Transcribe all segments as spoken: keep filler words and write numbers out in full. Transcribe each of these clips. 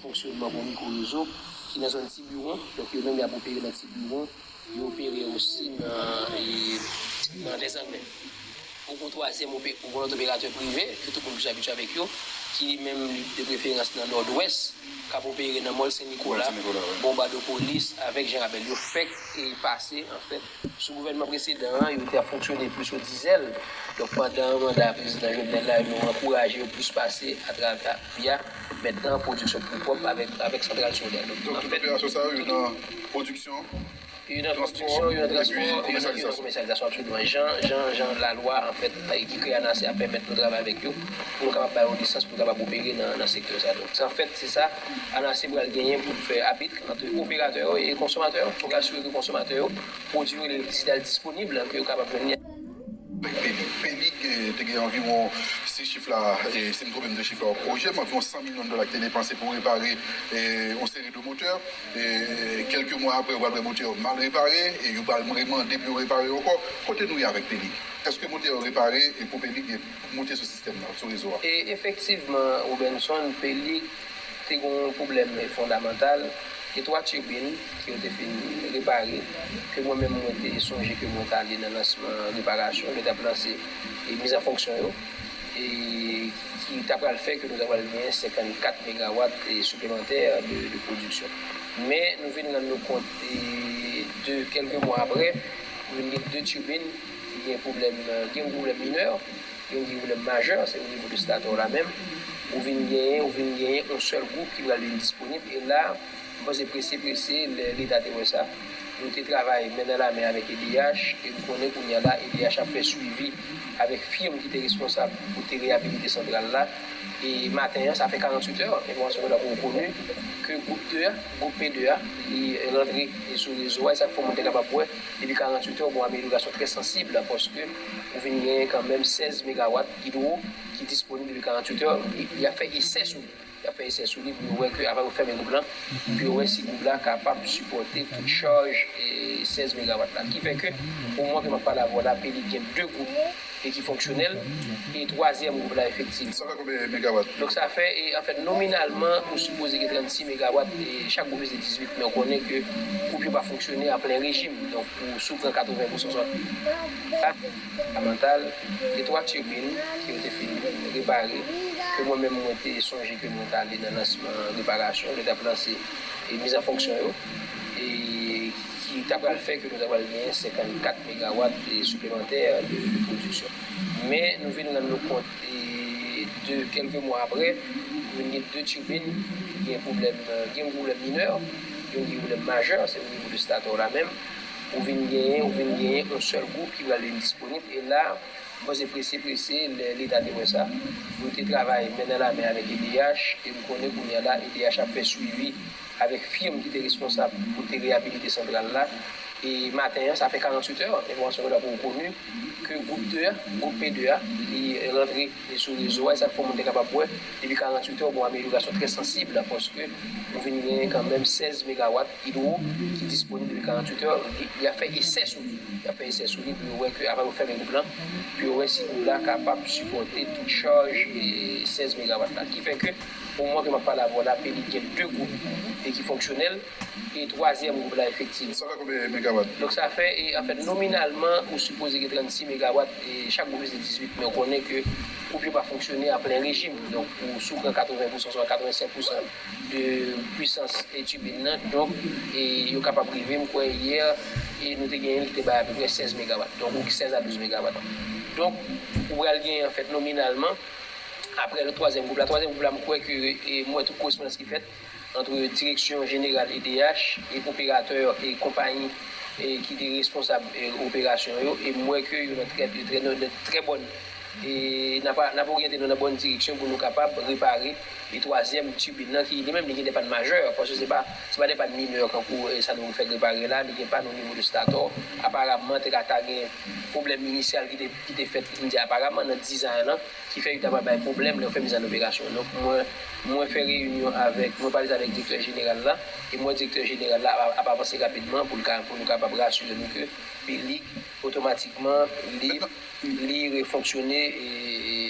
fonksyonman pou mikwo rezo ki nan zòn Tibiwon. Donk, yo menm y ap opere nan Tibiwon. Yo opere osi nan, e, nan Lèzanglen. Ou gen twazyèm ope-, ou gen lòt operatè prive, ke tout moun plis abitye avèk yo, ki li menm li de preferans nan Nòdwès, k ap opere nan Mòl Sen Nikola, Bonbadopolis, avèk Jan Rabèl. Yo fèk, e, pase, anfèt, sou gouvènman presedan an, yo te ap fonksyone plis o dizèl. Donk, pandan manda prezidan Jovenel la, nou ankouraje yo plis pase atravè, via mentnan pwodiksyon pou pwòp avèk, avèk santral solè. Donk, tout operasyon sa yo, yo nan pwodiksyon, yo nan pwodiksyon, yo nan transpò, yo nan komèsyalizasyon, absoliman. Jan, jan, jan lalwa, anfèt, ki kreye ANASE a pèmèt nou travay avèk yo, pou nou kapab ba yo lisans pou yo kapab opere nan, nan sektè sa. Donk, anfèt, se sa, ANASE pral genyen pou l fè abit ant operatè yo e konsomatè yo, pou asire ke konsomatè yo, pwodui yo, elektrisite a disponib, ke yo kapab jwenn li. Avèk Pelig. Pelig, eh, te gen anviwon, si chif la, eh, si m twonpe m de chif la, w ap korije m, anviwon san milyon dola ki te depanse pou repare, eh, yon seri de motè. Eh, kèlke mwa apre, w pral wè motè yo mal repare, e yo pral remande pou yo repare yo ankò. Kote nou ye avèk Pelig? Èske motè yo repare, e pou Pelig, e monte sou sistèm nan, sou rezo a? E efektivman, Robenson, Pelig te gen yon pwoblèm fondamantal. Gen twa tibin ke yo te fin repare, ke mwen menm mwen te sonje ke mwen t ale nan lansman reparasyon, lè yo t ap lanse, e, miz an fonksyon yo, e ki ta pral fè ke nou ta pral genyen senkannkat megawat, e, siplemantè de, de pwodiksyon. Men nou vin rann nou kont, e, de kèlke mwa apre, nou vin gen de tibin ki gen pwoblèm, gen yon pwoblèm minè, gen yon pwoblèm majè, se o nivo de statè la menm. Ou vin genyen, ou vin genyen yon sèl gwoup ki pral vin disponib. E la, m panse prese, prese, lè Leta te wè sa, nou te travay men nan la men avèk E D H, e m konnen kounye a la, E D H ap fè swivi avèk fim ki te responsab pou te reyabilite santral la. E maten an, sa fè karanntuit è, enfòmasyon mwen apre koni, ke gwoup de a, gwoup P de a, li rantre sou rezo a, e sa k fè moun te kapab wè, depi karanntuit è, ou gen yon amelyorasyon trè sansib, paske ou vin genyen kanmenm sèz megawat idwo ki disponib depi karanntuit è, li, li ap fè esè sou li. Li ap fè esè sou li pou yo wè ke, avan yo fèmen gwoup lan, pou yo wè si gwoup la kapab sipòte tout chaj, e, sèz megawat la. Ki fè ke, o moman ke m ap pale avè w la, Pelig gen de gwoup e ki fonksyonèl, e twazyèm gwoup la efektiv. Sa fè konbyen megawat? Donk, sa fè, e, anfèt, nominalman, ou sipoze gen trannsis megawat, e chak gwoup se dizuit, men w konnen ke gwoup yo pa fonksyone a plen rejim. Donk, ou, si w pran katreven pousan, swa, fondamantal, e twa tibin ke yo te fin repare, ke mwen menm mwen te sonje ke mwen t ale nan lansman reparasyon, lè yo t ap lanse, e, miz an fonksyon yo, e ki ta pral fè ke nou ta pral genyen senkannkat megawat, e, siplemantè de, de pwodiksyon. Men nou vin rann nou kont, e, de kèlke mwa apre, nou vin gen de tibin ki gen pwoblèm, gen yon pwoblèm minè, gen yon pwoblèm majè, se o nivo de statè la menm. Ou vin genyen, ou vin genyen yon sèl gwoup ki pral vin disponib. E la, m panse prese, prese, lè Leta te wè sa, nou te travay men nan la men avèk E D H, e m konnen kounye a la, E D H ap fè swivi avèk fim ki te responsab pou te reyabilite santral la. E maten an, sa fè karanntuit è, enfòmasyon mwen apre koni, ke gwoup de a, gwoup P de a, li rantre sou rezo a, e sa k fè moun te kapab wè, depi karanntuit è, ou gen yon amelyorasyon trè sansib, paske ou vin genyen kanmenm sèz megawat idwo ki disponib depi karanntuit è, li, li ap fè esè sou li. Li ap fè esè sou li pou yo wè ke, avan yo fèmen gwoup lan, pou yo wè si gwoup la kapab sipòte tout chaj, e, sèz megawat la. Ki fè ke, o moman ke m ap pale avè w la, Pelig gen de gwoup, e, ki fonksyonèl, e twazyèm gwoup la efektiv. Sa fè konbyen megawat? Donk, sa fè, e, anfèt, nominalman, ou sipoze gen trannsis megawat, e chak gwoup se dizuit, men w konnen ke gwoup yo pa fonksyone a plen rejim. Donk, ou, si w pran katreven pousan, swa katrevensenk pousan de pwisans, e, tibin nan, donk, e, yo kapab rive, m kwè, yè, e nou te genyen, li te bay apeprè sèz megawat. Donk, ou sèz a douz megawat. Donk, ou pral genyen, anfèt, nominalman, apre lòt twazyèm gwoup la. Twazyèm gwoup la, m kwè ke, e, m wè tout korespondans ki fèt ant Direksyon Jeneral E D H e operatè e konpayi, e, ki te responsab, e, operasyon yo, e m wè ke yo nan trè, yo trè, nan, nan trè bòn, e n ap, n ap oryante nou nan bòn direksyon pou nou kapab repare, e, twazyèm tibin nan ki li menm li gen de pàn majè, paske se pa, se pa de pàn minè kankou, e, sa nou fèk repare la, li gen pàn o nivo de stator. Aparamman, te ka ta gen pwoblèm inisyal ki te, ki te fèt, m di aparamman, nan dizay lan, ki fè yo ta pral bay pwoblèm lè yo fè miz an operasyon. Donk, mwen, mwen fè reyinyon avèk, mwen pale avèk direktè jeneral la, e mwen, direktè jeneral la ap, ap avanse rapidman pou l ka, pou nou kapab rasire nou ke Pelig otomatikman li, li refonksyone, e,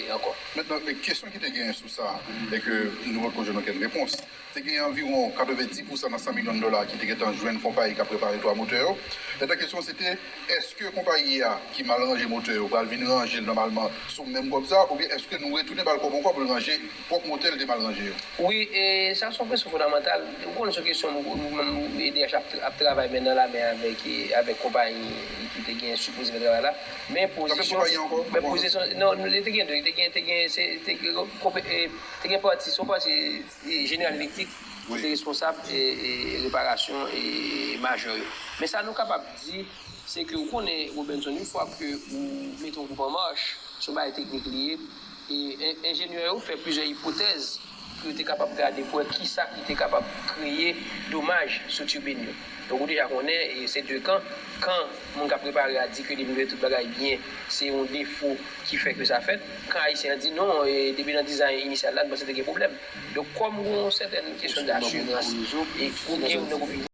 e, Dakò. Mentnan, e kesyon ki te genyen sou sa, e ke nou potko jwenn okenn repons, te gen anviwon katrevenndis pousan nan san milyon dola ki te gentan jwenn konpayi k ap repare twa motè yo. Mentnan, kesyon se te, èske konpayi a ki mal ranje motè yo pral vin ranje l nòmalman sou menm kòb sa, oubyen èske nou retounen ba l kòb ankò pou l ranje pwòp motè l te mal ranje yo? Wi, e sa se yon kesyon fondamantal. Ou konnen se yon kesyon nou, nou menm, E D H ap, ap travay men nan lamen avèk, e, avèk konpayi ki te gen sipoze fè travay la. Men pozisyon, men pozisyon, non, li te gen de, li te gen, te gen, se, te gen, konpe- e, te gen pati, se yon pati, e, Jeneral Elektrik ki te responsab, e, e, reparasyon, e, majè yo. Men sa nou kapab di, se ke ou konnen, Robinson, yon fwa ke ou mete yon gwoup an mach, se yon bagay teknik li ye, e en- enjenyè yo fè plizyè ipotèz pou yo te kapab gade pou wè kisa ki te kapab kreye domaj sou tibin yo. Donk, ou deja konnen, e se de kan. Kan moun k ap repare a di ke li vle tout bagay byen, se yon defo ki fè ke sa fèt. Kan Ayisyen an di non, e depi nan dizay inisyal la, nou panse te gen pwoblèm. Donk, kòm gen yon sètèn kesyon d asirans, e kote ou nan